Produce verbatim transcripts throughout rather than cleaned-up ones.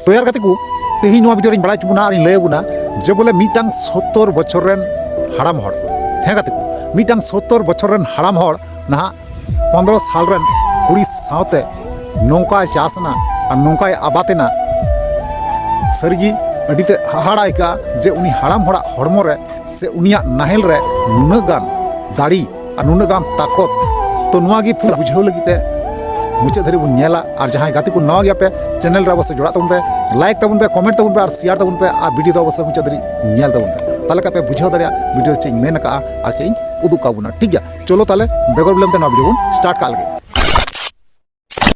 ᱛᱚ ᱭᱟᱨ ᱜᱟᱛᱮ ᱠᱚ, ᱛᱮᱦᱮᱧ ᱱᱚᱣᱟ ᱵᱷᱤᱰᱤᱭᱳ ᱨᱤᱧ ᱵᱟᱲᱟᱭ ᱦᱚᱪᱚ ᱵᱚᱱᱟ ᱟᱨᱤᱧ ᱞᱟᱹᱭ ᱟᱵᱚᱱᱟ ᱡᱮ ᱵᱚᱞᱮ ᱢᱤᱫᱴᱟᱝ ᱥᱚᱛᱛᱚᱨ ᱵᱚᱪᱷᱚᱨ ᱨᱮᱱ ᱦᱟᱲᱟᱢ ᱦᱚᱲ, ᱦᱮᱸ ᱜᱟᱛᱮ ᱠᱚ, ᱢᱤᱫᱴᱟᱝ ᱥᱚᱛᱛᱚᱨ ᱵᱚᱪᱷᱚᱨ ᱨᱮᱱ ᱦᱟᱲᱟᱢ ᱦᱚᱲ ᱱᱟᱦᱟᱜ ᱯᱚᱱᱨᱚ ᱥᱟᱞ ᱨᱮᱱ ᱠᱩᱲᱤ ᱥᱟᱶᱛᱮ ᱱᱚᱝᱠᱟᱭ ᱪᱟᱥ ᱮᱱᱟ ᱟᱨ ᱱᱚᱝᱠᱟᱭ ᱟᱵᱟᱫ ᱮᱱᱟ, ᱥᱟᱹᱨᱤᱜᱮ ᱟᱹᱰᱤ ᱛᱮ ᱦᱟᱦᱟᱲᱟ ᱟᱹᱭᱠᱟᱹᱜᱼᱟ ᱡᱮ ᱩᱱᱤ ᱦᱟᱲᱟᱢ ᱦᱚᱲᱟᱜ ᱦᱚᱲᱢᱚ ᱨᱮ ᱥᱮ ᱩᱱᱤᱭᱟᱜ ᱱᱟᱦᱮᱞ ᱨᱮ ᱱᱩᱱᱟᱹᱜ ᱜᱟᱱ ᱫᱟᱲᱮ ᱟᱨ ᱱᱩᱱᱟᱹᱜ ᱜᱟᱱ ᱛᱟᱠᱚᱛ᱾ ᱛᱚ ᱱᱚᱣᱟ ᱜᱮ ᱯᱩᱨᱟᱹ ᱵᱩᱡᱷᱟᱹᱣ ᱞᱟᱹᱜᱤᱫ ᱛᱮ ᱢᱩᱪᱟᱹᱫ ᱫᱷᱟᱹᱨᱤᱡ ᱵᱚᱱ ᱧᱮᱞᱟ᱾ ᱟᱨ ᱡᱟᱦᱟᱸᱭ ᱜᱟᱛᱮ ᱠᱚ ᱱᱟᱣᱟ ᱜᱮᱭᱟ ᱯᱮ, ᱪᱮᱱᱮᱞ ᱨᱮ ᱚᱵᱚᱥᱥᱳᱭ ᱡᱚᱲᱟᱜ ᱛᱟᱵᱚᱱ ᱯᱮ, ᱞᱟᱭᱤᱠ ᱛᱟᱵᱚᱱ ᱯᱮ, ᱠᱚᱢᱮᱱᱴ ᱛᱟᱵᱚᱱ ᱯᱮ ᱟᱨ ᱥᱮᱭᱟᱨ ᱛᱟᱵᱚᱱ ᱯᱮ᱾ ᱟᱨ ᱵᱷᱤᱰᱤᱭᱳ ᱫᱚ ᱚᱵᱚᱥᱥᱳᱭ ᱢᱩᱪᱟᱹᱫ ᱫᱷᱟᱹᱨᱤᱡ ᱧᱮᱞ ᱛᱟᱵᱚᱱ ᱯᱮ, ᱛᱟᱦᱚᱞᱮ ᱠᱷᱟᱱ ᱯᱮ ᱵᱩᱡᱷᱟᱹᱣ ᱫᱟᱲᱮᱭᱟᱜᱼᱟ ᱵᱷᱤᱰᱤᱭᱳ ᱨᱮ ᱪᱮᱫ ᱤᱧ ᱢᱮᱱ ᱟᱠᱟᱫᱼᱟ ᱟᱨ ᱪᱮᱫ ᱤᱧ ᱩᱫᱩᱜ ᱠᱟᱜ ᱵᱚᱱᱟ᱾ ᱴᱷᱤᱠ ᱜᱮᱭᱟ, ᱪᱚᱞᱚ ᱛᱟᱦᱚᱞᱮ ᱵᱮᱜᱚᱨ ᱵᱤᱞᱚᱢ ᱛᱮ ᱱᱚᱣᱟ ᱵᱷᱤᱰᱤᱭᱳ ᱵᱚᱱ ᱥᱴᱟᱨᱴ ᱠᱟᱜ ᱞᱮᱜᱮ᱾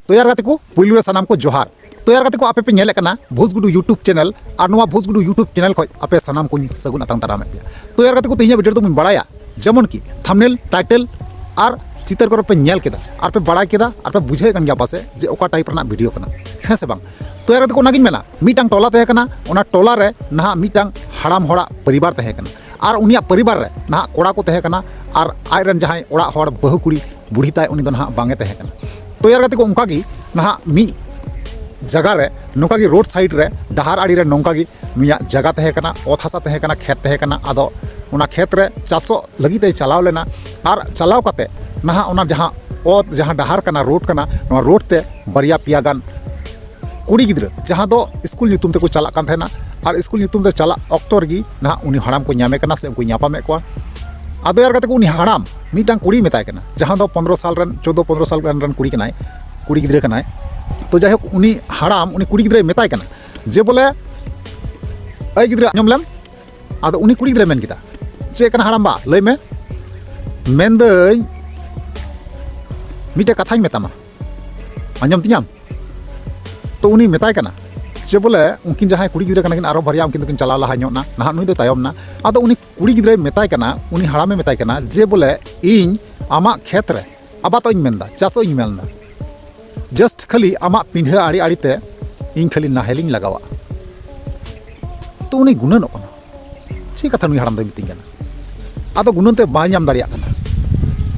ᱛᱚ ᱭᱟᱨ ᱜᱟᱛᱮ ᱠᱚ, ᱯᱩᱭᱞᱩ ᱨᱮ ᱥᱟᱱᱟᱢ ᱠᱚ ᱡᱚᱦᱟᱨ᱾ ᱛᱚ ᱭᱟᱨ ᱜᱟᱛᱮ ᱠᱚ, ᱟᱯᱮ ᱯᱮ ᱧᱮᱞᱮᱫ ᱠᱟᱱᱟ ᱵᱷᱩᱥᱜᱩᱰᱩ YouTube ᱪᱮᱱᱮᱞ, ᱟᱨ ᱱᱚᱣᱟ ᱵᱷᱩᱥᱜᱩᱰᱩ YouTube ᱪᱮᱱᱮᱞ ᱠᱷᱚᱱ ᱟᱯᱮ ᱥᱟᱱᱟᱢ ᱠᱚᱧ ᱥᱟᱹᱜᱩᱱ ᱟᱛᱟᱝ ᱫᱟᱨᱟᱢᱮᱫ ᱯᱮᱭᱟ᱾ ᱛᱚ ᱭᱟᱨ ᱜᱟᱛᱮ ᱠᱚ, ᱛᱮᱦᱮᱧᱟᱜ ᱵᱷᱤᱰᱤᱭᱳ ᱨᱮᱫᱚ ᱵᱚᱱ ᱵᱟᱲᱟᱭᱟ, ᱡᱮᱢᱚᱱ ᱠᱤ ᱛᱷᱟᱢᱵᱽᱱᱮᱞ, ᱴᱟᱭᱴᱮᱞ ᱟᱨ ᱪᱤᱛᱟᱹᱨ ᱠᱚᱨᱮ ᱯᱮ ᱧᱮᱞ ᱠᱮᱫᱟ ᱟᱨ ᱯᱮ ᱵᱟᱲᱟᱭ ᱠᱮᱫᱟ ᱟᱨ ᱯᱮ ᱵᱩᱡᱷᱟᱹᱣᱮᱫ ᱠᱟᱱ ᱜᱮᱭᱟ ᱯᱟᱥᱮ ᱡᱮ ᱚᱠᱟ ᱴᱟᱭᱤᱯ ᱨᱮᱱᱟᱜ ᱵᱷᱤᱰᱤᱭᱳ ᱠᱟᱱᱟ, ᱦᱮᱸ ᱥᱮ ᱵᱟᱝ? ᱛᱚ ᱭᱟᱨ ᱜᱟᱛᱮ ᱠᱚ, ᱚᱱᱟᱜᱤᱧ ᱢᱮᱱᱟ, ᱢᱤᱫᱴᱟᱝ ᱴᱚᱞᱟ ᱛᱟᱦᱮᱸ ᱠᱟᱱᱟ, ᱚᱱᱟ ᱴᱚᱞᱟ ᱨᱮ ᱱᱟᱦᱟᱜ ᱢᱤᱫᱴᱟᱝ ᱦᱟᱲᱟᱢ ᱦᱚᱲᱟᱜ ᱯᱚᱨᱤᱵᱟᱨ ᱛᱟᱦᱮᱸ ᱠᱟᱱᱟ, ᱟᱨ ᱩᱱᱤᱭᱟᱜ ᱯᱚᱨᱤᱵᱟᱨ ᱨᱮ ᱱᱟᱦᱟᱜ ᱠᱚᱲᱟ ᱠᱚ ᱛᱟᱦᱮᱸ ᱠᱟᱱᱟ, ᱟᱨ ᱟᱡ ᱨᱮᱱ ᱡᱟᱦᱟᱸᱭ ᱚᱲᱟᱜ ᱦᱚᱲ, ᱵᱟᱹᱦᱩ ᱠᱩᱲᱤ, ᱵᱩᱲᱦᱤ ᱛᱟᱭ, ᱩᱱᱤ ᱫᱚ ᱱᱟᱦᱟᱜ ᱵᱟᱝ ᱮ ᱛᱟᱦᱮᱸ ᱠᱟᱱᱟ᱾ ᱛᱚ ᱭᱟᱨ ᱜᱟᱛᱮ ᱠᱚ, ᱚᱱᱠᱟ ᱜᱮ ᱱᱟᱦᱟᱜ ᱢᱤᱫ ᱡᱟᱭᱜᱟ ᱨᱮ, ᱱᱚᱝᱠᱟ ᱜᱮ ᱨᱳᱰ ᱥᱟᱭᱤᱰ ᱨᱮ, ᱰᱟᱦᱟᱨ ᱟᱲᱮ ᱨᱮ ᱱᱚᱝᱠᱟ ᱜᱮ ᱱᱩᱭᱟᱜ ᱡᱟᱭᱜᱟ ᱛᱟᱦᱮᱸ ᱠᱟᱱᱟ, ᱚᱛ ᱦᱟᱥᱟ ᱛᱟᱦᱮᱸ ᱠᱟᱱᱟ, ᱠᱷᱮᱛ ᱛᱟᱦᱮᱸ ᱠᱟᱱᱟ᱾ ᱟᱫᱚ ᱚᱱᱟ ᱠᱷᱮᱛ ᱨᱮ ᱪᱟᱥᱚᱜ ᱞᱟᱹᱜᱤᱫ ᱮ ᱪᱟᱞᱟᱣ ᱞᱮᱱᱟ, ᱟᱨ ᱪᱟᱞᱟᱣ ᱠᱟᱛᱮ ᱱᱟᱦᱟᱜ ᱚᱱᱟ ᱡᱟᱦᱟᱸ ᱚᱛ, ᱡᱟᱦᱟᱸ ᱰᱟᱦᱟᱨ ᱠᱟᱱᱟ, ᱨᱳᱰ ᱠᱟᱱᱟ, ᱱᱚᱣᱟ ᱨᱳᱰ ᱛᱮ ᱵᱟᱨᱭᱟ ᱯᱮᱭᱟ ᱜᱟᱱ ᱠᱩᱲᱤ ᱜᱤᱫᱽᱨᱟᱹ, ᱡᱟᱦᱟᱸ ᱫᱚ ᱥᱠᱩᱞ ᱧᱩᱛᱩᱢ ᱛᱮᱠᱚ ᱪᱟᱞᱟᱜ ᱠᱟᱱ ᱛᱟᱦᱮᱱᱟ, ᱟᱨ ᱥᱠᱩᱞ ᱧᱩᱛᱩᱢ ᱛᱮ ᱪᱟᱞᱟᱜ ᱚᱠᱛᱚ ᱨᱮᱜᱮ ᱱᱟᱦᱟᱜ ᱩᱱᱤ ᱦᱟᱲᱟᱢ ᱠᱚ ᱧᱟᱢᱮ ᱠᱟᱱᱟ ᱥᱮ ᱩᱱᱠᱩᱭ ᱧᱟᱯᱟᱢᱮᱫ ᱠᱚᱣᱟ᱾ ᱟᱫᱚ ᱭᱟᱨ ᱜᱟᱛᱮ ᱠᱚ, ᱩᱱᱤ ᱦᱟᱲᱟᱢ ᱢᱤᱫᱴᱟᱝ ᱠᱩᱲᱤᱭ ᱢᱮᱛᱟᱭ ᱠᱟᱱᱟ, ᱡᱟᱦᱟᱸ ᱫᱚ ᱯᱚᱱᱨᱚ ᱥᱟᱞ ᱨᱮᱱ, ᱪᱳᱫᱽᱫᱳ ᱯᱚᱱᱨᱚ ᱥᱟᱞ ᱨᱮᱱ, ᱨᱮᱱ ᱠᱩᱲᱤ ᱠᱟᱱᱟᱭ, ᱠᱩᱲᱤ ᱜᱤᱫᱽᱨᱟᱹ ᱠᱟᱱᱟᱭ᱾ ᱛᱚ ᱡᱟᱭᱦᱳᱠ, ᱩᱱᱤ ᱦᱟᱲᱟᱢ ᱩᱱᱤ ᱠᱩᱲᱤ ᱜᱤᱫᱽᱨᱟᱹᱭ ᱢᱮᱛᱟᱭ ᱠᱟᱱᱟ ᱡᱮ ᱵᱚᱞᱮ, "ᱟᱹᱭ ᱜᱤᱫᱽᱨᱟᱹ, ᱟᱸᱡᱚᱢ ᱞᱮᱢ?" ᱟᱫᱚ ᱩᱱᱤ ᱠᱩᱲᱤ ᱜᱤᱫᱽᱨᱟᱹᱭ ᱢᱮᱱ ᱠᱮᱫᱟ, "ᱪᱮᱫ ᱠᱟᱱᱟ ᱦᱟᱲᱟᱢᱵᱟ, ᱞᱟᱹᱭ ᱢᱮ?" "ᱢᱮᱱᱫᱟᱹᱧ, ᱢᱤᱫᱴᱮᱡ ᱠᱟᱛᱷᱟᱧ ᱢᱮᱛᱟᱢᱟ, ᱟᱸᱡᱚᱢ ᱛᱤᱧᱟᱢ?" ᱛᱚ ᱩᱱᱤ ᱢᱮᱛᱟᱭ ᱠᱟᱱᱟ ᱡᱮ ᱵᱚᱞᱮ, ᱩᱱᱠᱤᱱ ᱡᱟᱦᱟᱸᱭ ᱠᱩᱲᱤ ᱜᱤᱫᱽᱨᱟᱹ ᱠᱟᱱᱟ ᱠᱤᱱ, ᱟᱨᱚ ᱵᱟᱨᱭᱟ ᱩᱱᱠᱤᱱ ᱫᱚᱠᱤᱱ ᱪᱟᱞᱟᱣ ᱞᱟᱦᱟ ᱧᱚᱜ ᱱᱟ, ᱱᱟᱦᱟᱜ ᱱᱩᱭ ᱫᱚᱭ ᱛᱟᱭᱚᱢ ᱱᱟ᱾ ᱟᱫᱚ ᱩᱱᱤ ᱠᱩᱲᱤ ᱜᱤᱫᱽᱨᱟᱹᱭ ᱢᱮᱛᱟᱭ ᱠᱟᱱᱟ, ᱩᱱᱤ ᱦᱟᱲᱟᱢᱮ ᱢᱮᱛᱟᱭ ᱠᱟᱱᱟ ᱡᱮ ᱵᱚᱞᱮ, "ᱤᱧ ᱟᱢᱟᱜ ᱠᱷᱮᱛ ᱨᱮ ᱟᱵᱟᱫᱚᱜ ᱤᱧ ᱢᱮᱱᱫᱟ, ᱪᱟᱥᱚᱜ ᱤᱧ ᱢᱮᱱᱫᱟ, ᱡᱟᱥᱴ ᱠᱷᱟᱹᱞᱤ ᱟᱢᱟᱜ ᱯᱤᱸᱰᱷᱟᱹ ᱟᱲᱮ ᱟᱲᱮᱛᱮ ᱤᱧ ᱠᱷᱟᱹᱞᱤ ᱱᱟᱦᱮᱞᱤᱧ ᱞᱟᱜᱟᱣᱟ᱾" ᱛᱚ ᱩᱱᱤ ᱜᱩᱱᱟᱹᱱᱚᱜ ᱠᱟᱱᱟ, ᱪᱮᱫ ᱠᱟᱛᱷᱟ ᱱᱩᱭ ᱦᱟᱲᱟᱢ ᱫᱚᱭ ᱢᱤᱛᱟᱹᱧ ᱠᱟᱱᱟ? ᱟᱫᱚ ᱜᱩᱱᱟᱹᱱ ᱛᱮ ᱵᱟᱭ ᱧᱟᱢ ᱫᱟᱲᱮᱭᱟᱜ ᱠᱟᱱᱟ᱾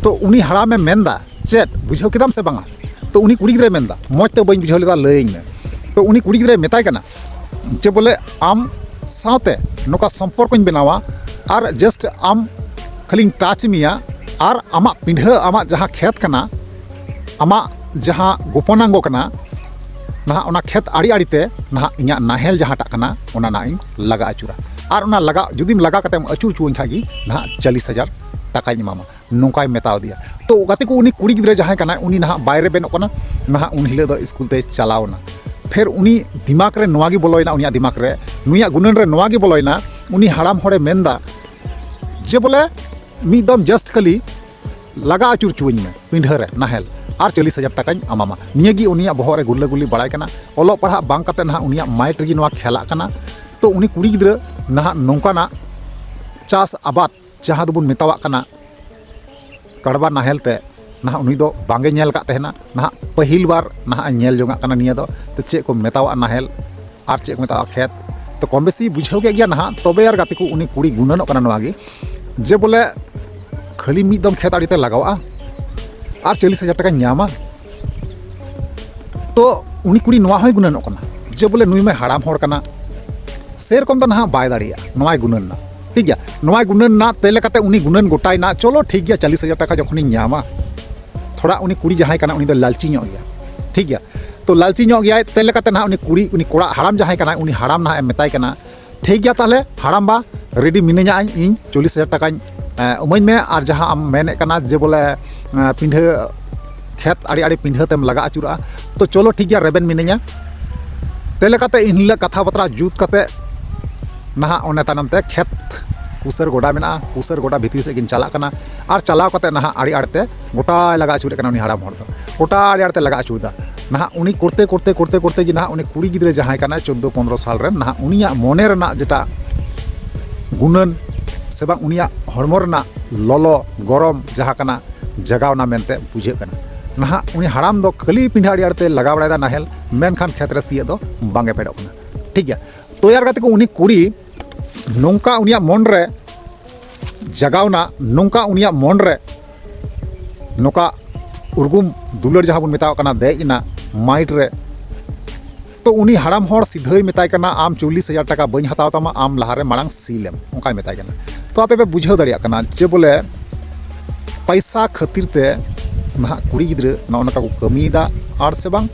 ᱛᱚ ᱩᱱᱤ ᱦᱟᱲᱟᱢᱮ ᱢᱮᱱᱫᱟ, "ᱪᱮᱫ, ᱵᱩᱡᱷᱟᱹᱣ ᱠᱮᱫᱟᱢ ᱥᱮ ᱵᱟᱝᱟ?" ᱛᱚ ᱩᱱᱤ ᱠᱩᱲᱤ ᱜᱤᱫᱽᱨᱟᱹᱭ ᱢᱮᱱᱫᱟ, "ᱢᱚᱡᱽ ᱛᱮ ᱵᱟᱹᱧ ᱵᱩᱡᱷᱟᱹᱣ ᱞᱮᱫᱟ, ᱞᱟᱹᱭᱟᱹᱧ ᱢᱮ᱾" ᱛᱚ ᱛᱚ ᱩᱱᱤ ᱠᱩᱲᱤ ᱜᱤᱫᱽᱨᱟᱹᱭ ᱢᱮᱛᱟᱭ ᱠᱟᱱᱟ ᱡᱮ ᱵᱚᱞᱮ ᱟᱢ ᱥᱟᱶᱛᱮ ᱱᱚᱝᱠᱟ ᱥᱚᱢᱯᱚᱨᱠᱚᱧ ᱵᱮᱱᱟᱣᱟ, ᱟᱨ ᱡᱟᱥᱴ ᱟᱢ ᱠᱷᱟᱹᱞᱤᱧ ᱴᱟᱪ ᱢᱮᱭᱟ, ᱟᱨ ᱟᱢᱟᱜ ᱯᱤᱸᱰᱷᱟᱹ, ᱟᱢᱟᱜ ᱡᱟᱦᱟᱸ ᱠᱷᱮᱛ ᱠᱟᱱᱟ, ᱟᱢᱟᱜ ᱡᱟᱦᱟᱸ ᱜᱳᱯᱚᱱᱟᱝᱜᱚ ᱠᱟᱱᱟ ᱱᱟᱦᱟᱜ, ᱚᱱᱟ ᱠᱷᱮᱛ ᱟᱲᱮ ᱟᱲᱮᱛᱮ ᱱᱟᱦᱟᱜ ᱤᱧᱟᱹᱜ ᱱᱟᱦᱮᱞ ᱡᱟᱦᱟᱸᱴᱟᱜ ᱠᱟᱱᱟ, ᱚᱱᱟ ᱱᱟᱦᱟᱜ ᱤᱧ ᱞᱟᱜᱟ ᱟᱹᱪᱩᱨᱟ᱾ ᱟᱨ ᱚᱱᱟ ᱞᱟᱜᱟ, ᱡᱩᱫᱤᱢ ᱞᱟᱜᱟ ᱠᱟᱛᱮᱢ ᱟᱹᱪᱩᱨ ᱦᱚᱪᱚᱣᱟᱹᱧ ᱠᱷᱟᱡ ᱜᱮ ᱱᱟᱦᱟᱜ ᱪᱚᱞᱞᱤᱥ ᱦᱟᱡᱟᱨ ᱴᱟᱠᱟᱧ ᱮᱢᱟᱢᱟ, ᱱᱚᱝᱠᱟᱭ ᱢᱮᱛᱟᱣ ᱫᱮᱭᱟ᱾ ᱛᱚ ᱜᱟᱛᱮ ᱠᱚ, ᱩᱱᱤ ᱠᱩᱲᱤ ᱜᱤᱫᱽᱨᱟᱹ ᱡᱟᱦᱟᱸᱭ ᱠᱟᱱᱟᱭ, ᱩᱱᱤ ᱱᱟᱦᱟᱜ ᱵᱟᱭ ᱨᱮᱵᱮᱱᱚᱜ ᱠᱟᱱᱟ, ᱱᱟᱦᱟᱜ ᱩᱱ ᱦᱤᱞᱳᱜ ᱫᱚ ᱥᱠᱩᱞ ᱛᱮᱭ ᱪᱟᱞᱟᱣ ᱮᱱᱟ᱾ ᱯᱷᱮᱨ ᱩᱱᱤ ᱫᱤᱢᱟᱜᱽ ᱨᱮ ᱱᱚᱣᱟ ᱜᱮ ᱵᱚᱞᱚᱭᱮᱱᱟ, ᱩᱱᱤᱭᱟᱜ ᱫᱤᱢᱟᱜᱽ ᱨᱮ, ᱱᱩᱭᱟᱜ ᱜᱩᱱᱟᱹᱱ ᱨᱮ ᱱᱚᱣᱟ ᱜᱮ ᱵᱚᱞᱚᱭᱮᱱᱟ, ᱩᱱᱤ ᱦᱟᱲᱟᱢ ᱦᱚᱲᱮ ᱢᱮᱱᱫᱟ ᱡᱮ ᱵᱚᱞᱮ ᱢᱤᱫ ᱫᱚᱢ ᱡᱟᱥᱴ ᱠᱷᱟᱹᱞᱤ ᱞᱟᱜᱟ ᱟᱹᱪᱩᱨ ᱦᱚᱪᱚᱣᱟᱹᱧ ᱢᱮ ᱯᱤᱸᱰᱷᱟᱹ ᱨᱮ ᱱᱟᱦᱮᱞ, ᱟᱨ ᱪᱚᱞᱞᱤᱥ ᱦᱟᱡᱟᱨ ᱴᱟᱠᱟᱧ ᱮᱢᱟᱢᱟ᱾ ᱱᱤᱭᱟᱹ ᱜᱮ ᱩᱱᱤᱭᱟᱜ ᱵᱚᱦᱚᱜ ᱨᱮ ᱜᱩᱨᱞᱟᱹ ᱜᱩᱨᱞᱤ ᱵᱟᱲᱟᱭ ᱠᱟᱱᱟ᱾ ᱚᱞᱚᱜ ᱯᱟᱲᱦᱟᱜ ᱵᱟᱝ ᱠᱟᱛᱮ ᱱᱟᱦᱟᱜ ᱩᱱᱤᱭᱟᱜ ᱢᱟᱭᱤᱱᱰ ᱨᱮᱜᱮ ᱱᱚᱣᱟ ᱠᱷᱮᱞᱟᱜ ᱠᱟᱱᱟ᱾ ᱛᱚ ᱩᱱᱤ ᱠᱩᱲᱤ ᱜᱤᱫᱽᱨᱟᱹ ᱱᱟᱦᱟᱜ ᱱᱚᱝᱠᱟᱱᱟᱜ ᱪᱟᱥ ᱟᱵᱟᱫ, ᱡᱟᱦᱟᱸ ᱫᱚᱵᱚᱱ ᱢᱮᱛᱟᱣᱟᱜ ᱠᱟᱱᱟ ᱠᱟᱲᱵᱟ ᱱᱟᱦᱮᱞ ᱛᱮ, ᱱᱟᱦᱟᱜ ᱩᱱᱤ ᱫᱚ ᱵᱟᱝ ᱮ ᱧᱮᱞ ᱟᱠᱟᱫ ᱛᱟᱦᱮᱱᱟ᱾ ᱱᱟᱦᱟᱜ ᱯᱟᱹᱦᱤᱞ ᱵᱟᱨ ᱱᱟᱦᱟᱜ ᱮ ᱧᱮᱞ ᱡᱚᱝᱟᱜ ᱠᱟᱱᱟ ᱱᱤᱭᱟᱹ ᱫᱚ᱾ ᱛᱚ ᱪᱮᱫ ᱠᱚ ᱢᱮᱛᱟᱣᱟᱜ ᱱᱟᱦᱮᱞ ᱟᱨ ᱪᱮᱫ ᱠᱚ ᱢᱮᱛᱟᱜᱼᱟ ᱠᱷᱮᱛ, ᱛᱚ ᱠᱚᱢ ᱵᱮᱥᱤ ᱵᱩᱡᱷᱟᱹᱣ ᱠᱮᱫ ᱜᱮᱭᱟ ᱱᱟᱦᱟᱜ᱾ ᱛᱚᱵᱮ ᱟᱨ ᱜᱟᱛᱮ ᱠᱚ, ᱩᱱᱤ ᱠᱩᱲᱤ ᱜᱩᱱᱟᱹᱱᱚᱜ ᱠᱟᱱᱟ ᱱᱚᱣᱟ ᱜᱮ, ᱡᱮ ᱵᱚᱞᱮ ᱠᱷᱟᱹᱞᱤ ᱢᱤᱫ ᱫᱚᱢ ᱠᱷᱮᱛ ᱟᱲᱮ ᱛᱮ ᱞᱟᱜᱟᱣᱟᱜᱼᱟ ᱟᱨ ᱪᱚᱞᱞᱤᱥ ᱦᱟᱡᱟᱨ ᱴᱟᱠᱟᱧ ᱧᱟᱢᱟ᱾ ᱛᱚ ᱩᱱᱤ ᱠᱩᱲᱤ ᱱᱚᱣᱟ ᱦᱚᱸᱭ ᱜᱩᱱᱟᱹᱱᱚᱜ ᱠᱟᱱᱟ ᱡᱮ ᱵᱚᱞᱮ ᱱᱩᱭ ᱢᱟᱭ ᱦᱟᱲᱟᱢ ᱦᱚᱲ ᱠᱟᱱᱟ, ᱥᱮᱨᱚᱠᱚᱢ ᱫᱚ ᱱᱟᱦᱟᱜ ᱵᱟᱭ ᱫᱟᱲᱮᱭᱟᱜᱼᱟ, ᱱᱚᱣᱟᱭ ᱜᱩᱱᱟᱹᱱ ᱮᱱᱟ᱾ ᱴᱷᱤᱠ ᱜᱮᱭᱟ, ᱱᱚᱣᱟᱭ ᱜᱩᱱᱟᱹᱱ ᱮᱱᱟ, ᱛᱮ ᱞᱮᱠᱟᱛᱮ ᱩᱱᱤ ᱜᱩᱱᱟᱹᱱ ᱜᱚᱴᱟᱭᱮᱱᱟ, ᱪᱚᱞᱚ ᱴᱷᱤᱠ ᱜᱮᱭᱟ, ᱪᱚᱞᱞᱤᱥ ᱦᱟᱡᱟᱨ ᱴᱟᱠᱟ ᱡᱚᱠᱷᱚᱱᱤᱧ ᱧᱟᱢᱟ, ᱛᱷᱚᱲᱟ ᱩᱱᱤ ᱠᱩᱲᱤ ᱡᱟᱦᱟᱸᱭ ᱠᱟᱱᱟ ᱩᱱᱤ ᱫᱚ ᱞᱟᱞᱪᱤ ᱧᱚᱜ ᱜᱮᱭᱟ᱾ ᱴᱷᱤᱠ ᱜᱮᱭᱟ, ᱛᱚ ᱞᱟᱞᱪᱤ ᱧᱚᱜ ᱜᱮᱭᱟᱭ, ᱛᱮ ᱞᱮᱠᱟᱛᱮ ᱱᱟᱦᱟᱜ ᱩᱱᱤ ᱠᱩᱲᱤ, ᱩᱱᱤ ᱠᱚᱲᱟ ᱦᱟᱲᱟᱢ ᱡᱟᱦᱟᱸᱭ ᱠᱟᱱᱟᱭ, ᱩᱱᱤ ᱦᱟᱲᱟᱢ ᱱᱟᱦᱟᱜ ᱮ ᱢᱮᱛᱟᱭ ᱠᱟᱱᱟ, ᱴᱷᱤᱠ ᱜᱮᱭᱟ, ᱛᱟᱦᱚᱞᱮ ᱦᱟᱲᱟᱢᱵᱟ, ᱨᱮᱰᱤ ᱢᱤᱱᱟᱹᱧᱟ ᱤᱧ, ᱤᱧ ᱪᱚᱞᱞᱤᱥ ᱦᱟᱡᱟᱨ ᱴᱟᱠᱟᱧ, ᱮ, ᱮᱢᱟᱹᱧ ᱢᱮ, ᱟᱨ ᱡᱟᱦᱟᱸ ᱟᱢ ᱢᱮᱱᱮᱫ ᱠᱟᱱᱟ ᱡᱮ ᱵᱚᱞᱮ, ᱮ, ᱯᱤᱸᱰᱷᱟᱹ, ᱠᱷᱮᱛ ᱟᱲᱮ ᱟᱲᱮ ᱯᱤᱸᱰᱷᱟᱹ ᱛᱮᱢ ᱞᱟᱜᱟ ᱟᱹᱪᱩᱨᱚᱜᱼᱟ, ᱛᱚ ᱪᱚᱞᱚ ᱴᱷᱤᱠ ᱜᱮᱭᱟ, ᱨᱮᱵᱮᱱ ᱢᱤᱱᱟᱹᱧᱟ᱾ ᱛᱮ ᱞᱮᱠᱟᱛᱮ ᱤᱱ ᱦᱤᱞᱳᱜ ᱠᱟᱛᱷᱟ ᱵᱟᱛᱨᱟ ᱡᱩᱛ ᱠᱟᱛᱮ ᱱᱟᱦᱟᱜ ᱚᱱᱮ ᱛᱟᱭᱱᱚᱢ ᱛᱮ ᱠᱷᱮᱛ ᱠᱩᱥᱟᱹᱨ ᱜᱚᱰᱟ ᱢᱮᱱᱟᱜᱼᱟ, ᱠᱩᱥᱟᱹᱨ ᱜᱚᱰᱟ ᱵᱷᱤᱛᱤᱨ ᱥᱮᱫ ᱠᱤᱱ ᱪᱟᱞᱟᱜ ᱠᱟᱱᱟ᱾ ᱟᱨ ᱪᱟᱞᱟᱣ ᱠᱟᱛᱮ ᱱᱟᱦᱟᱜ ᱟᱲᱮ ᱟᱲᱮ ᱛᱮ ᱜᱚᱴᱟᱭ ᱞᱟᱜᱟ ᱟᱹᱪᱩᱨᱮᱫ ᱠᱟᱱᱟ ᱩᱱᱤ ᱦᱟᱲᱟᱢ ᱦᱚᱲ ᱫᱚ, ᱜᱚᱴᱟ ᱟᱲᱮ ᱟᱲᱮ ᱛᱮ ᱞᱟᱜᱟ ᱟᱹᱪᱩᱨ ᱮᱫᱟ᱾ ᱱᱟᱦᱟᱜ ᱩᱱᱤ ᱠᱚᱨᱛᱮ ᱠᱚᱨᱛᱮ ᱠᱚᱨᱛᱮ ᱠᱚᱨᱛᱮ ᱜᱮ ᱱᱟᱦᱟᱜ ᱩᱱᱤ ᱠᱩᱲᱤ ᱜᱤᱫᱽᱨᱟᱹ ᱡᱟᱦᱟᱸᱭ ᱠᱟᱱᱟᱭ ᱪᱳᱫᱽᱫᱳ ᱯᱚᱱᱨᱚ ᱥᱟᱞ ᱨᱮᱱ, ᱱᱟᱦᱟᱜ ᱩᱱᱤᱭᱟᱜ ᱢᱚᱱᱮ ᱨᱮᱱᱟᱜ ᱡᱮᱴᱟ ᱜᱩᱱᱟᱹᱱ ᱥᱮ ᱵᱟᱝ ᱩᱱᱤᱭᱟᱜ ᱦᱚᱲᱢᱚ ᱨᱮᱱᱟᱜ ᱞᱚᱞᱚ ᱜᱚᱨᱚᱢ ᱡᱟᱦᱟᱸ ᱠᱟᱱᱟ, ᱡᱟᱜᱟᱣᱱᱟ ᱢᱮᱱᱛᱮ ᱵᱩᱡᱷᱟᱹᱜ ᱠᱟᱱᱟ᱾ ᱱᱟᱦᱟᱜ ᱩᱱᱤ ᱦᱟᱲᱟᱢ ᱫᱚ ᱠᱷᱟᱹᱞᱤ ᱯᱤᱸᱰᱷᱟᱹ ᱟᱲᱮ ᱟᱲᱮ ᱛᱮ ᱞᱟᱜᱟ ᱵᱟᱲᱟᱭᱮᱫᱟ ᱱᱟᱦᱮᱞ, ᱢᱮᱱᱠᱷᱟᱱ ᱠᱷᱮᱛ ᱨᱮ ᱥᱤᱭᱳᱜ ᱫᱚ ᱵᱟᱝ ᱮ ᱯᱷᱮᱰᱚᱜ ᱠᱟᱱᱟ᱾ ᱴᱷᱤᱠ ᱜᱮᱭᱟ, ᱛᱚ ᱭᱟᱨ ᱜᱟᱛᱮ ᱠᱚ, ᱩᱱᱤ ᱠᱩᱲᱤ ᱱᱚᱝᱠᱟ ᱩᱱᱤᱭᱟᱜ ᱢᱚᱱ ᱨᱮ ᱡᱟᱜᱟᱣᱱᱟ, ᱱᱚᱝᱠᱟ ᱩᱱᱤᱭᱟᱜ ᱢᱚᱱ ᱨᱮ ᱱᱚᱝᱠᱟ ᱩᱨᱜᱩᱢ ᱫᱩᱞᱟᱹᱲ ᱡᱟᱦᱟᱸ ᱵᱚᱱ ᱢᱮᱛᱟᱣᱟᱜ ᱠᱟᱱᱟ ᱫᱮᱡ ᱮᱱᱟ ᱢᱟᱭᱤᱱᱰ ᱨᱮ, ᱛᱚ ᱩᱱᱤ ᱦᱟᱲᱟᱢ ᱦᱚᱲ ᱥᱤᱫᱷᱟᱹᱭ ᱢᱮᱛᱟᱭ ᱠᱟᱱᱟ, "ᱟᱢ ᱪᱚᱞᱞᱤᱥ ᱦᱟᱡᱟᱨ ᱴᱟᱠᱟ ᱵᱟᱹᱧ ᱦᱟᱛᱟᱣ ᱛᱟᱢᱟ, ᱟᱢ ᱞᱟᱦᱟᱨᱮ ᱢᱟᱲᱟᱝ ᱥᱤᱞ ᱮᱢ", ᱚᱱᱠᱟᱭ ᱢᱮᱛᱟᱭ ᱠᱟᱱᱟ᱾ ᱛᱚ ᱟᱯᱮ ᱯᱮ ᱵᱩᱡᱷᱟᱹᱣ ᱫᱟᱲᱮᱭᱟᱜ ᱠᱟᱱᱟ ᱡᱮ ᱵᱚᱞᱮ ᱯᱟᱭᱥᱟ ᱠᱷᱟᱹᱛᱤᱨ ᱛᱮ ᱱᱟᱦᱟᱜ ᱠᱩᱲᱤ ᱜᱤᱫᱽᱨᱟᱹ ᱱᱚᱜᱼᱚ ᱱᱚᱝᱠᱟ ᱠᱚ ᱠᱟᱹᱢᱤᱭᱮᱫᱟ, ᱟᱨ ᱥᱮ ᱵᱟᱝ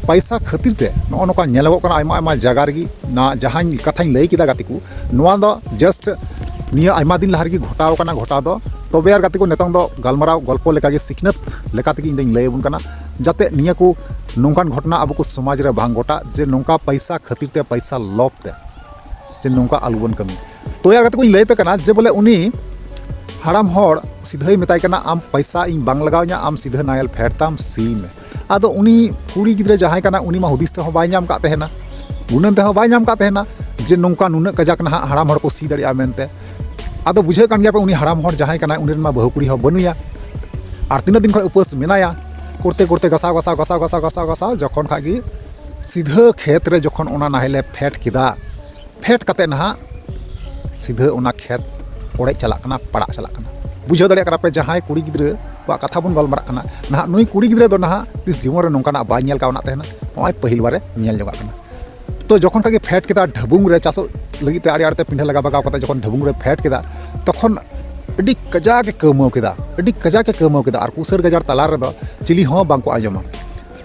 ᱯᱟᱭᱥᱟ ᱠᱷᱟᱹᱛᱤᱨ ᱛᱮ ᱱᱚᱜᱼᱚ ᱱᱚᱝᱠᱟ ᱧᱮᱞᱚᱜᱚᱜ ᱠᱟᱱᱟ ᱟᱭᱢᱟ ᱟᱭᱢᱟ ᱡᱟᱭᱜᱟ ᱨᱮᱜᱮ᱾ ᱱᱟ ᱡᱟᱦᱟᱸᱧ ᱠᱟᱛᱷᱟᱧ ᱞᱟᱹᱭ ᱠᱮᱫᱟ ᱜᱟᱛᱮ ᱠᱚ, ᱱᱚᱣᱟ ᱫᱚ just ᱱᱤᱭᱟᱹ ᱟᱭᱢᱟ ᱫᱤᱱ ᱞᱟᱦᱟ ᱨᱮᱜᱮ ᱜᱷᱚᱴᱟᱣ ᱠᱟᱱᱟ ᱜᱷᱚᱴᱟᱣ ᱫᱚ᱾ ᱛᱚᱵᱮ ᱟᱨ ᱜᱟᱛᱮ ᱠᱚ, ᱱᱤᱛᱚᱝ ᱫᱚ ᱜᱟᱞᱢᱟᱨᱟᱣ ᱜᱚᱞᱯᱚ ᱞᱮᱠᱟᱜᱮ, ᱥᱤᱠᱷᱱᱟᱹᱛ ᱞᱮᱠᱟ ᱛᱮᱜᱮ ᱤᱧ ᱫᱚᱧ ᱞᱟᱹᱭ ᱟᱵᱚᱱ ᱠᱟᱱᱟ, ᱡᱟᱛᱮ ᱱᱤᱭᱟᱹ ᱠᱚ ᱱᱚᱝᱠᱟᱱ ᱜᱷᱚᱴᱚᱱᱟ ᱟᱵᱚ ᱠᱚ ᱥᱚᱢᱟᱡᱽ ᱨᱮ ᱵᱟᱝ ᱜᱷᱚᱴᱟᱜ, ᱡᱮ ᱱᱚᱝᱠᱟ ᱯᱟᱭᱥᱟ ᱠᱷᱟᱹᱛᱤᱨ ᱛᱮ, ᱯᱟᱭᱥᱟ ᱞᱚᱵᱷ ᱛᱮ, ᱡᱮ ᱱᱚᱝᱠᱟ ᱟᱞᱚᱵᱚᱱ ᱠᱟᱹᱢᱤ᱾ ᱛᱚ ᱭᱟᱨ ᱜᱟᱛᱮ ᱠᱚᱧ ᱞᱟᱹᱭ ᱟᱯᱮ ᱠᱟᱱᱟ ᱡᱮ ᱵᱚᱞᱮ ᱩᱱᱤ ᱦᱟᱲᱟᱢ ᱦᱚᱲ ᱥᱤᱫᱷᱟᱹᱭ ᱢᱮᱛᱟᱭ ᱠᱟᱱᱟ, "ᱟᱢ ᱯᱟᱭᱥᱟ ᱤᱧ ᱵᱟᱝ ᱞᱟᱜᱟᱣ ᱤᱧᱟ, ᱟᱢ ᱥᱤᱫᱷᱟᱹ ᱱᱟᱭᱮᱞ ᱯᱷᱮᱰ ᱛᱟᱢ, ᱥᱤ ᱢᱮ᱾" ᱟᱫᱚ ᱩᱱᱤ ᱠᱩᱲᱤ ᱜᱤᱫᱽᱨᱟᱹ ᱡᱟᱦᱟᱸᱭ ᱠᱟᱱᱟ, ᱩᱱᱤ ᱢᱟ ᱦᱩᱫᱤᱥ ᱛᱮᱦᱚᱸ ᱵᱟᱭ ᱧᱟᱢ ᱠᱟᱜ ᱛᱟᱦᱮᱱᱟ, ᱜᱩᱱᱟᱹᱱ ᱛᱮᱦᱚᱸ ᱵᱟᱭ ᱧᱟᱢ ᱠᱟᱜ ᱛᱟᱦᱮᱱᱟ ᱡᱮ ᱱᱚᱝᱠᱟ ᱱᱩᱱᱟᱹᱜ ᱠᱟᱡᱟᱠ ᱱᱟᱦᱟᱜ ᱦᱟᱲᱟᱢ ᱦᱚᱲ ᱠᱚ ᱥᱤ ᱫᱟᱲᱮᱭᱟᱜᱼᱟ ᱢᱮᱱᱛᱮ᱾ ᱟᱫᱚ ᱵᱩᱡᱷᱟᱹᱜ ᱠᱟᱱ ᱜᱮᱭᱟ ᱯᱮ, ᱩᱱᱤ ᱦᱟᱲᱟᱢ ᱦᱚᱲ ᱡᱟᱦᱟᱸᱭ ᱠᱟᱱᱟᱭ, ᱩᱱᱤ ᱨᱮᱱ ᱢᱟ ᱵᱟᱹᱦᱩ ᱠᱩᱲᱤ ᱦᱚᱸ ᱵᱟᱹᱱᱩᱭᱟ, ᱟᱨ ᱛᱤᱱᱟᱹᱜ ᱫᱤᱱ ᱠᱷᱚᱱ ᱩᱯᱟᱹᱥ ᱢᱮᱱᱟᱭᱟ᱾ ᱠᱚᱨᱛᱮ ᱠᱚᱨᱛᱮ ᱜᱟᱥᱟᱣ ᱜᱟᱥᱟᱣ ᱜᱟᱥᱟᱣ ᱜᱟᱥᱟᱣ ᱜᱟᱥᱟᱣ ᱜᱟᱥᱟᱣ ᱡᱚᱠᱷᱚᱱ ᱠᱷᱟᱡ ᱜᱮ ᱥᱤᱫᱷᱟᱹ ᱠᱷᱮᱛ ᱨᱮ ᱡᱚᱠᱷᱚᱱ ᱚᱱᱟ ᱱᱟᱦᱮᱞᱮ ᱯᱷᱮᱰ ᱠᱮᱫᱟ, ᱯᱷᱮᱰ ᱠᱟᱛᱮ ᱱᱟᱦᱟᱜ ᱥᱤᱫᱷᱟᱹ ᱚᱱᱟ ᱠᱷᱮᱛ ᱚᱲᱮᱡ ᱪᱟᱞᱟᱜ ᱠᱟᱱᱟ, ᱯᱟᱲᱟᱜ ᱪᱟᱞᱟᱜ ᱠᱟᱱᱟ᱾ ᱵᱩᱡᱷᱟᱹᱣ ᱫᱟᱲᱮᱭᱟᱜ ᱠᱟᱱᱟ ᱯᱮ, ᱡᱟᱦᱟᱸᱭ ᱠᱩᱲᱤ ᱜᱤᱫᱽᱨᱟᱹ ᱠᱚᱣᱟᱜ ᱠᱟᱛᱷᱟ ᱵᱚᱱ ᱜᱟᱞᱢᱟᱨᱟᱜ ᱠᱟᱱᱟ᱾ ᱱᱟᱦᱟᱜ ᱱᱩᱭ ᱠᱩᱲᱤ ᱜᱤᱫᱽᱨᱟᱹ ᱫᱚ ᱱᱟᱦᱟᱜ ᱛᱤᱥ ᱡᱤᱵᱚᱱ ᱨᱮ ᱱᱚᱝᱠᱟᱱᱟᱜ ᱵᱟᱭ ᱧᱮᱞ ᱠᱟᱣᱱᱟ ᱛᱟᱦᱮᱱᱟ, ᱱᱚᱜᱼᱚᱭ ᱯᱟᱹᱦᱤᱞ ᱵᱟᱨᱮ ᱧᱮᱞ ᱧᱚᱜᱟᱜ ᱠᱟᱱᱟ᱾ ᱛᱚ ᱡᱚᱠᱷᱚᱱ ᱠᱷᱟᱡ ᱜᱮ ᱯᱷᱮᱰ ᱠᱮᱫᱟ ᱰᱷᱟᱹᱵᱩᱝ ᱨᱮ, ᱪᱟᱥᱚᱜ ᱞᱟᱹᱜᱤᱫ ᱛᱮ ᱟᱲᱮ ᱟᱲᱮ ᱛᱮ ᱯᱤᱸᱰᱷᱟᱹ ᱞᱟᱜᱟ ᱵᱟᱜᱟᱣ ᱠᱟᱛᱮ ᱡᱚᱠᱷᱚᱱ ᱰᱷᱟᱹᱵᱩᱝ ᱨᱮ ᱯᱷᱮᱰ ᱠᱮᱫᱟ, ᱛᱚᱠᱷᱚᱱ ᱟᱹᱰᱤ ᱠᱟᱡᱟᱠ ᱮ ᱠᱟᱹᱣᱢᱟᱹᱣ ᱠᱮᱫᱟ, ᱟᱹᱰᱤ ᱠᱟᱡᱟᱠ ᱮ ᱠᱟᱹᱣᱢᱟᱹᱣ ᱠᱮᱫᱟ᱾ ᱟᱨ ᱠᱩᱥᱟᱹᱨ ᱜᱟᱡᱟᱲ ᱛᱟᱞᱟ ᱨᱮᱫᱚ ᱪᱤᱞᱤ ᱦᱚᱸ ᱵᱟᱝ ᱠᱚ ᱟᱸᱡᱚᱢᱟ᱾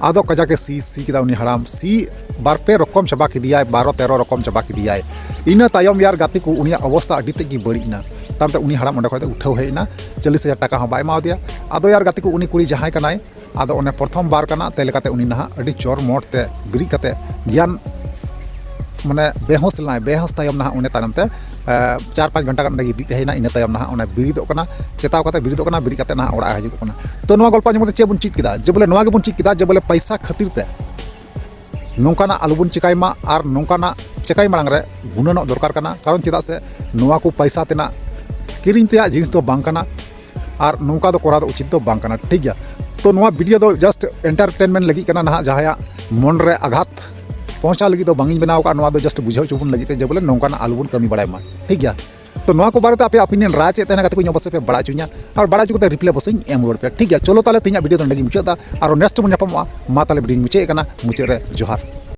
ᱟᱫᱚ ᱠᱟᱡᱟᱠ ᱮ ᱥᱤ, ᱥᱤ ᱠᱮᱫᱟ ᱩᱱᱤ ᱦᱟᱲᱟᱢ, ᱥᱤ ᱵᱟᱨ ᱯᱮ ᱨᱚᱠᱚᱢ ᱪᱟᱵᱟ ᱠᱮᱫᱮᱭᱟᱭ, ᱵᱟᱨᱚ ᱛᱮᱨᱚ ᱨᱚᱠᱚᱢ ᱪᱟᱵᱟ ᱠᱮᱫᱮᱭᱟᱭ᱾ ᱤᱱᱟᱹ ᱛᱟᱭᱚᱢ ᱭᱟᱨ ᱜᱟᱛᱮ ᱠᱚ ᱩᱱᱤᱭᱟᱜ ᱚᱵᱚᱥᱛᱟ ᱟᱹᱰᱤ ᱛᱮᱫ ᱜᱮ ᱵᱟᱹᱲᱤᱡ ᱮᱱᱟ᱾ ᱛᱟᱭᱚᱢ ᱛᱮ ᱩᱱᱤ ᱦᱟᱲᱟᱢ ᱚᱸᱰᱮ ᱠᱷᱚᱡ ᱫᱚ ᱩᱴᱷᱟᱹᱣ ᱦᱮᱡ ᱮᱱᱟ, ᱪᱚᱞᱞᱤᱥ ᱦᱟᱡᱟᱨ ᱴᱟᱠᱟ ᱦᱚᱸ ᱵᱟᱭ ᱮᱢᱟ ᱫᱮᱭᱟ᱾ ᱟᱫᱚ ᱭᱟᱨ ᱜᱟᱛᱮ ᱠᱚ ᱩᱱᱤ ᱠᱩᱲᱤ ᱡᱟᱦᱟᱸᱭ ᱠᱟᱱᱟᱭ, ᱟᱫᱚ ᱚᱱᱮ ᱯᱨᱚᱛᱷᱚᱢ ᱵᱟᱨ ᱠᱟᱱᱟ ᱛᱮ ᱞᱮᱠᱟᱛᱮ ᱩᱱᱤ ᱱᱟᱦᱟᱜ ᱟᱹᱰᱤ ᱪᱚᱨ ᱢᱚᱴ ᱛᱮ ᱵᱮᱨᱮᱫ ᱠᱟᱛᱮ ᱜᱮᱭᱟᱱ, ᱢᱟᱱᱮ ᱵᱮᱦᱳᱥ ᱞᱮᱱᱟᱭ᱾ ᱵᱮᱦᱳᱥ ᱛᱟᱭᱚᱢ ᱱᱟᱦᱟᱜ ᱩᱱᱤ ᱛᱟᱭᱱᱚᱢ ᱛᱮ, ᱮ, ᱪᱟᱨ ᱯᱟᱸᱪ ᱜᱷᱚᱱᱴᱟ ᱜᱟᱱ ᱚᱸᱰᱮ ᱜᱤᱛᱤᱡ ᱛᱟᱦᱮᱸᱭᱮᱱᱟ᱾ ᱤᱱᱟᱹ ᱛᱟᱭᱚᱢ ᱱᱟᱦᱟᱜ ᱚᱱᱮ ᱵᱮᱨᱮᱫᱚᱜ ᱠᱟᱱᱟ, ᱪᱮᱛᱟᱣ ᱠᱟᱛᱮ ᱵᱮᱨᱮᱫᱚᱜ ᱠᱟᱱᱟ, ᱵᱮᱨᱮᱫ ᱠᱟᱛᱮ ᱱᱟᱦᱟᱜ ᱚᱲᱟᱜ ᱮ ᱦᱤᱡᱩᱜ ᱠᱟᱱᱟ᱾ ᱛᱚ ᱱᱚᱣᱟ ᱜᱚᱞᱯᱚ ᱟᱸᱡᱚᱢ ᱠᱟᱛᱮ ᱪᱮᱫ ᱵᱚᱱ ᱪᱮᱫ ᱠᱮᱫᱟ? ᱡᱮ ᱵᱚᱞᱮ ᱱᱚᱣᱟ ᱜᱮᱵᱚᱱ ᱪᱮᱫ ᱠᱮᱫᱟ ᱡᱮ ᱵᱚᱞᱮ ᱯᱟᱭᱥᱟ ᱠᱷᱟᱹᱛᱤᱨ ᱛᱮ ᱱᱚᱝᱠᱟᱱᱟᱜ ᱟᱞᱚᱵᱚᱱ ᱪᱮᱠᱟᱭ ᱢᱟ, ᱟᱨ ᱱᱚᱝᱠᱟᱱᱟᱜ ᱪᱮᱠᱟᱭ ᱢᱟᱲᱟᱝ ᱨᱮ ᱜᱩᱱᱟᱹᱱᱚᱜ ᱫᱚᱨᱠᱟᱨ ᱠᱟᱱᱟ᱾ ᱠᱟᱨᱚᱱ ᱪᱮᱫᱟᱜ ᱥᱮ ᱱᱚᱣᱟ ᱠᱚ ᱯᱟᱭᱥᱟ ᱛᱮᱱᱟᱜ ᱠᱤᱨᱤᱧ ᱛᱮᱭᱟᱜ ᱡᱤᱱᱤᱥ ᱫᱚ ᱵᱟᱝ ᱠᱟᱱᱟ, ᱟᱨ ᱱᱚᱝᱠᱟ ᱫᱚ ᱠᱚᱨᱟᱣ ᱫᱚ ᱩᱪᱤᱛ ᱫᱚ ᱵᱟᱝ ᱠᱟᱱᱟ, ᱴᱷᱤᱠ ᱜᱮᱭᱟ᱾ ᱛᱚ ᱱᱚᱣᱟ video ᱫᱚ just entertainment ᱞᱟᱹᱜᱤᱫ ᱠᱟᱱᱟ, ᱱᱟᱦᱟᱜ ᱡᱟᱦᱟᱸᱭᱟᱜ ᱢᱚᱱ ᱨᱮ ᱟᱜᱷᱟᱛ ᱯᱚᱦᱚᱸᱪᱟᱣ ᱞᱟᱹᱜᱤᱫ ᱫᱚ ᱵᱟᱝ ᱤᱧ ᱵᱮᱱᱟᱣ ᱟᱠᱟᱫᱼᱟ, ᱱᱚᱣᱟ ᱫᱚ just ᱵᱩᱡᱷᱟᱹᱣ ᱦᱚᱪᱚ ᱵᱚᱱ ᱞᱟᱹᱜᱤᱫ ᱛᱮ ᱡᱮ ᱵᱚᱞᱮ ᱱᱚᱝᱠᱟᱱᱟᱜ ᱟᱞᱚ ᱵᱚᱱ ᱠᱟᱹᱢᱤ ᱵᱟᱲᱟᱭ ᱢᱟ, ᱴᱷᱤᱠ ᱜᱮᱭᱟ᱾ ᱛᱚ ᱱᱚᱣᱟ ᱠᱚ ᱵᱟᱨᱮᱛᱮ ᱟᱯᱮᱭᱟᱜ opinion ᱨᱟᱭ ᱪᱮᱫ ᱛᱟᱦᱮᱱᱟ ᱜᱟᱛᱮ ᱠᱚᱧ ᱚᱵᱚᱥᱥᱳᱭ ᱯᱮ ᱵᱟᱲᱟᱭ ᱦᱚᱪᱚᱧᱟ, ᱟᱨ ᱵᱟᱲᱟᱭ ᱦᱚᱪᱚ ᱠᱟᱛᱮ reply ᱚᱵᱚᱥᱥᱳᱭ ᱤᱧ ᱮᱢ ᱨᱩᱣᱟᱹᱲ ᱯᱮᱭᱟ, ᱴᱷᱤᱠ ᱜᱮᱭᱟ᱾ ᱪᱚᱞᱚ ᱛᱟᱦᱚᱞᱮ ᱛᱮᱦᱮᱧᱟᱜ video ᱫᱚ ᱱᱚᱸᱰᱮ ᱜᱮᱧ ᱢᱩᱪᱟᱹᱫ ᱮᱫᱟ, ᱟᱨ next ᱵᱚᱱ ᱧᱟᱯᱟᱢᱚᱜᱼᱟ᱾ ᱢᱟ ᱛᱟᱦᱚᱞᱮ video ᱧ ᱢᱩᱪᱟᱹᱫ ᱮᱫ ᱠᱟᱱᱟ, ᱢᱩᱪᱟᱹᱫ ᱨᱮ ᱡᱚᱦᱟᱨ᱾